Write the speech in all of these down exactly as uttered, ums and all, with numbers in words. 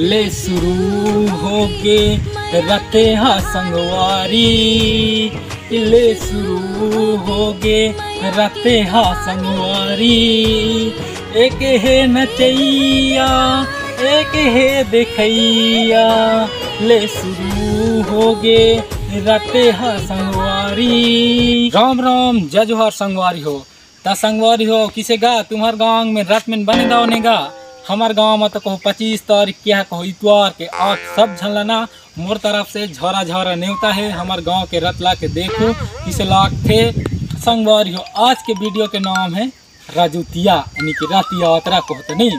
ले शुरू होगे रते हा संगवारी, ले शुरू होगे रते हा संगवारी। एक हे नचैया, एक हे देखैया, ले शुरू होगे रते हा संगवारी। राम राम, जय जोहार संगवारी हो। त संगवारी हो, किसे गा तुम्हर गांव में रथ में बने दाव ने गा? हमर गांव में तो कहो पच्चीस तारीख के है, कहो इतवार के। आप सब झन ला ना मोर तरफ से झोरा झोरा नेवता है, हमर गांव के रथ ला के देखो किसे लागथे। संगवारी हो, आज के वीडियो के नाम है राजुतिया, यानी कि रथ यात्रा कहो तो नहीं।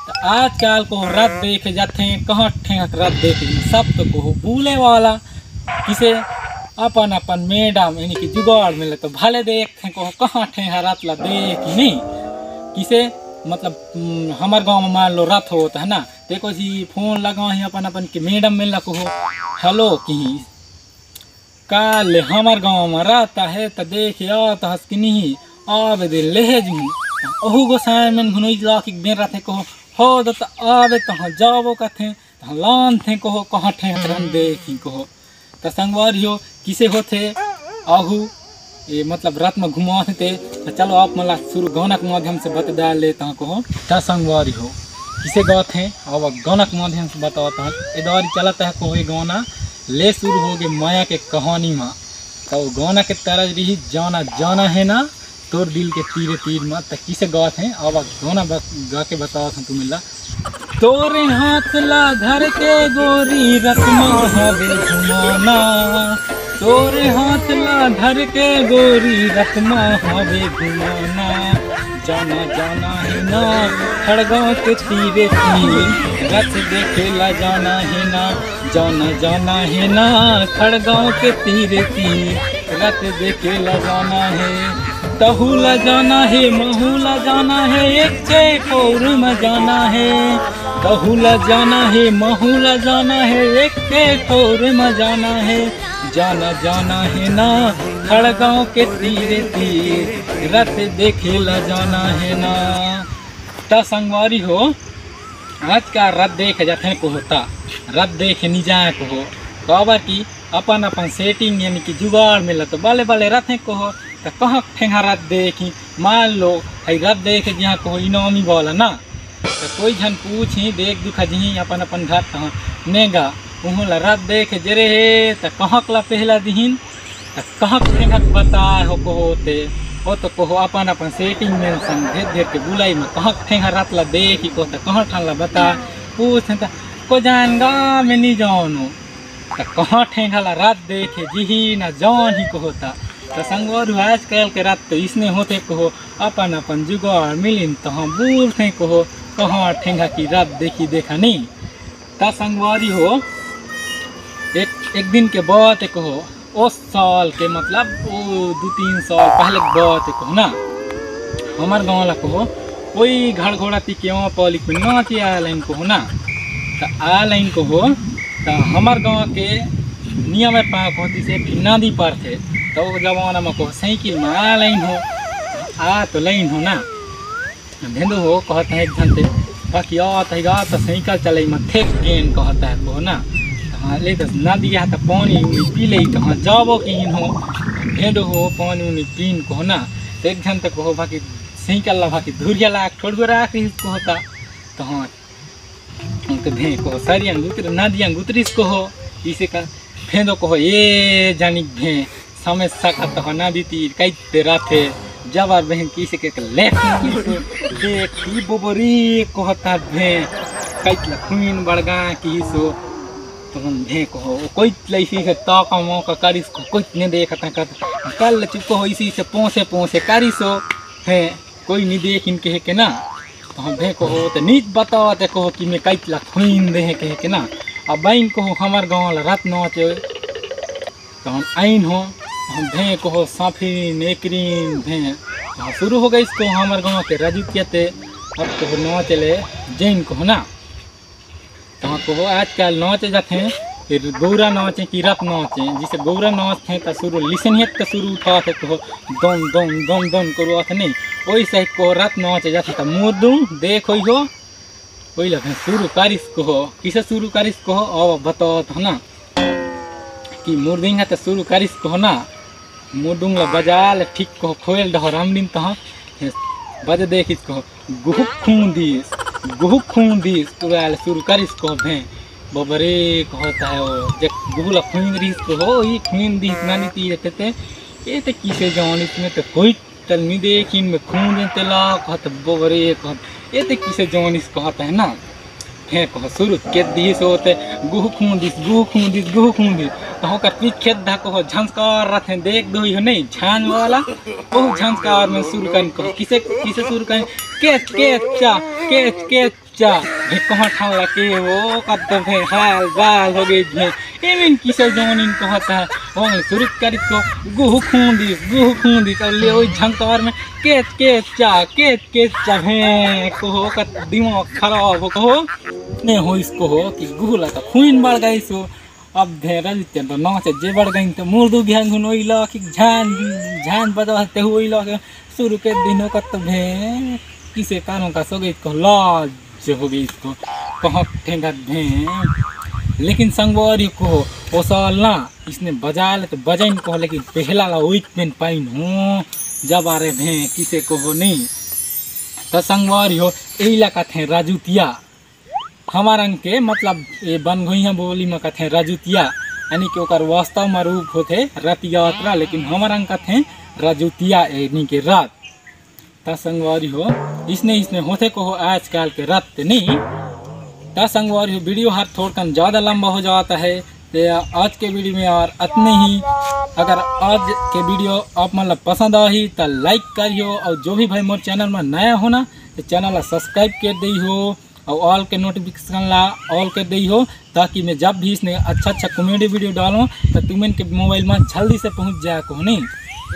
तो आजकल कहो रथ देखे जाथे, कहाँ ठेहक रथ देखे, सब तो कहो बुले वाला, किसे अपन अपन मैडम यानी कि जुगाड़ मिले तो भले देखथे कहो कहाँ ठेहा रथ ला देख ही नहीं। किसे मतलब हम्म, हमर गांव में मान लो रथ होत है ना, देखो जी फोन लगा ही अपन अपन के मैडम मिल कहो हेलो कहीं, काल हमर गांव में रथ है त देख आवत हस कि नहीं? आवे दे लेहे जी। अहू गोसाई मन घुनोई लाख एक बेर रथे कहो हो दो त आवे तहाँ जावो कथे। तहाँ लान थे कहो कहाँ ठे रन देखी कहो। त संगवारी हो किसे होथे आहू ए मतलब रथ में घुमाथे ते। त चलो आप मन ला शुरू गाना के माध्यम से बता डाल ले तहाँ कहो। त संगवारी हो किसे गाथे अब गाना के माध्यम से बतावत हन। ए दारी चलत है कहो ए गाना ले शुरू होगे माया के कहानी मा। त गाना के तरज रही जाना जाना है ना तोर दिल के तीरे तीर मा। त किसे गात है अब गाना ब- गा के बतावत हूँ तुम ला। तोरे हाथ ला धर के गोरी रत मा हवे घुमाना, तोरे हाथ ला धर के गोरी रत मा हवे घुमाना। जाना जाना है ना खड़गांव के तीरे तीर रथ देखे ला जाना है ना। जाना जाना है ना खड़गांव के तीरे तीर रथ देखे ला जाना है। तहू ला जाना है महू ला जाना है एक के ठौर में जाना है। तहू ला जाना है महू ला जाना है एक के ठौर में जाना है। जाना जाना है ना खड़गांव के तीरे तीर रथ देखे ला जाना है ना। त संगवारी हो आज का रथ देखे जाथे कहो त रथ देखे नी जाए कहो। काबर कि अपन अपन सेटिंग यानी कि जुगाड़ मिला तो बले बले रथे कहो। त कहाँ ठेंगा रथ देखी मान लो हई रथ देखे जिहाँ कहो इनामी वाला ना। त कोई झन पूछी देख दुखा जिही अपन अपन घर कहाँ नेगा उहूँ ला रथ देखे जरे हे त कहाँ ला पहला दिहिन। त कहाँ ठेंगा बताए हो कहो ते। ओ तो कहो अपन अपन सेटिंग में संग घेर घेर के बुलाई में कहाँ ठेंगा रथ ला देखी कहो त कहाँ ठन ला बताए। पूछे त को जान गा में नी जानो। त कहाँ ठेंगा ला रथ देखे जिही ना जान ही कहो त। त संगवारी हो आजकल के रथ तो इसने होथे कहो अपन अपन जुगाड़ मिलिन तहाँ बोलथे कहो कहाँ ठेंगा की रथ देखी देखा नहीं। त संगवारी हो एक एक दिन के बात है कहो। ओ साल के मतलब ओ दो तीन साल पहले के बात है कहो ना। हमर गाँव ला कहो कोई घर घोड़ा ती केवा पाली कोई नाचे आलैन कहो ना। त आलैन कहो त हमर गाँव के नियम है पा कहो तिसे फिर नदी पर थे। त ओ जमाना में कहो साइकिल में आलैन हो आ तो लैन हो ना। भेंदो हो कहत है एक घंटे बाकी आवत है गा त साइकिल चलाई में थेक गेन कहत है कहो ना। हाँ ले त नदिया त पानी उनी पी ले त हाँ जाबो कि हो। भेंदो हो पानी उनी पीन कहो ना। त एक घंटे कहो बाकी साइकिल ला बाकी धुरिया लाग थोड़गो राख रही कहो ता। त हाँ त भें कहो सरिया गुतर नदिया गुतरिस कहो। इसे का भेंदो कहो ए जानी भें समय सकत हो नदी तीर कई ते रथे। जबर बहन किसे के लेख किसो देख की बोबरी कहता भे। कई लखुइन बड़गा किसो तुम भे कहो कोई लैसी से ताका मौका करिस को कोई ने देखता कत कल चुको हो इसी से पोसे पोसे करिसो। हे कोई नहीं देखिन कहे के ना। तो हम भे कहो तो नीच बताओ ते कहो कि मैं कई लखुइन दे कहे के ना। अब बहन कहो हमार गाँव ला रत नाचे। तो हम आइन हो हम भें कहो साफिन एकरिन भें। हाँ शुरू हो गई इसको हमार गाँव के रजुतिया ते। अब कहो नाचे ले जैन कहो ना। तो हाँ कहो आजकल नाचे जाते हैं फिर गौरा नाचे कि रत नाचे जिसे गौरा नाचते हैं तो शुरू लिसन है तो शुरू उठा थे कहो दम दम दम दम करो आते नहीं। वही सही कहो रत नाचे जाते तो मुँह दूँ देखो ही हो। पहिला फेर शुरू करिस कहो, किसे शुरू करिस कहो, अब बताओ तो ना कि मुर्दिंग है तो शुरू करिस कहो ना, मुर्दुंग ला बजा ले ठीक कहो, खोल डहर हम दिन तह बजे देखिस कहो, गुहु खूंदिस, गुहु खूंदिस, पूरा ले शुरू करिस कहो भे, बबरे कहत है वो, जे गुहु ला खूंद रहिस कहो, ई खूंद दिस नानी ती रहते ते, ये ते किसे जान इसमें तो कोई तल नी देखिन में खूंद तेला कहत बबरे कहत, ये ते किसे जानिस कहत है ना। फेर कहो शुरू के दिस होते, गुहु खूंदिस, गुहु खूंदिस, गुहु खूंदिस। तो होकर पीछे धा कहो झंझकार रथे, देख दो ही हो नहीं, झांझ वाला, बहुत झंझकार में शुरू करन कहो, किसे, किसे शुरू करन, केच, केच, चा, केच, केच, चा। भे कहाँ ठान लगे वो, कद भे हाल बाल हो गई भे। एमिन किसे जानिन कहत है, हम शुरू करिस कहो, गुहु खूंदिस, गुहु खूंदिस, और ले वही झंझकार में केच, केच, चा, केच, केच, चा, भे कहो कद दिमाग खराब हो कहो। ने होइस कहो कि गुहु ला तो खून बढ़ गइस हो। अब भे रजित तो नाचे जे बढ़ गइन तो मुर्दू घ्यान घुन ओइला कि झान, झान बजाते हुए ला के शुरू के दिनों का तो भे किसे कानों का सो गई कहो लाज हो गई इसको, कहाँ ठेंगत भे। लेकिन संगवारी कहो, ओ साल ना इसने बजा ले तो बजाइन कहो, लेकिन पहला ला उइत में पाइन हो, जब आ रहे भे किसे कहो नहीं। तो संगवारी हो, यही ला कथे राजुतिया। हमार अंग के मतलब ये बनघोइया बोली में कथे राजुतिया, यानी कि ओकर वास्तव में रूप होथे रथ यात्रा, लेकिन हमार अंग कथे राजुतिया, यानी कि रात। त संगवारी हो, इसने, इसने होथे कहो आजकल के रत नहीं। त संगवारी हो, वीडियो हर थोड़कन ज़्यादा लंबा हो जाता है, तो आज के वीडियो में और अतने ही। अगर आज के वीडियो आप मन ला पसंद आही तो लाइक करियो, और जो भी भाई मोर चैनल में नया हो ना, तो चैनल ला सब्सक्राइब कर दई हो, और ऑल के नोटिफिकेशन ला ऑल कर दई हो, ताकि मैं जब भी इसने अच्छा अच्छा कॉमेडी वीडियो डालूँ तो तुमन के मोबाइल में जल्दी से पहुँच जाए कहो नहीं।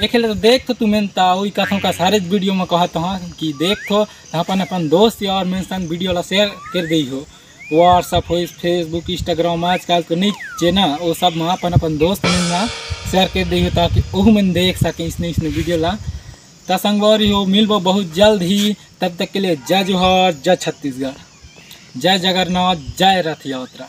एक तो देख तो तुमन ता वही कथों का सारे वीडियो में कहत हूँ कि देख तो अपन अपन दोस्त यार मन संग वीडियो ला शेयर कर दई हो। WhatsApp हो, Facebook, Instagram, आजकल के नहीं चेना, वो सब में अपन अपन दोस्त मन ला शेयर कर दई हो, ताकि ओहू मन देख सके इसने इसने वीडियो ला। त संगवारी हो, मिलबो बहुत जल्द ही। तब तक के लिए जय जोहार, जय छत्तीसगढ़, जय जगन्नाथ, जय रथ यात्रा।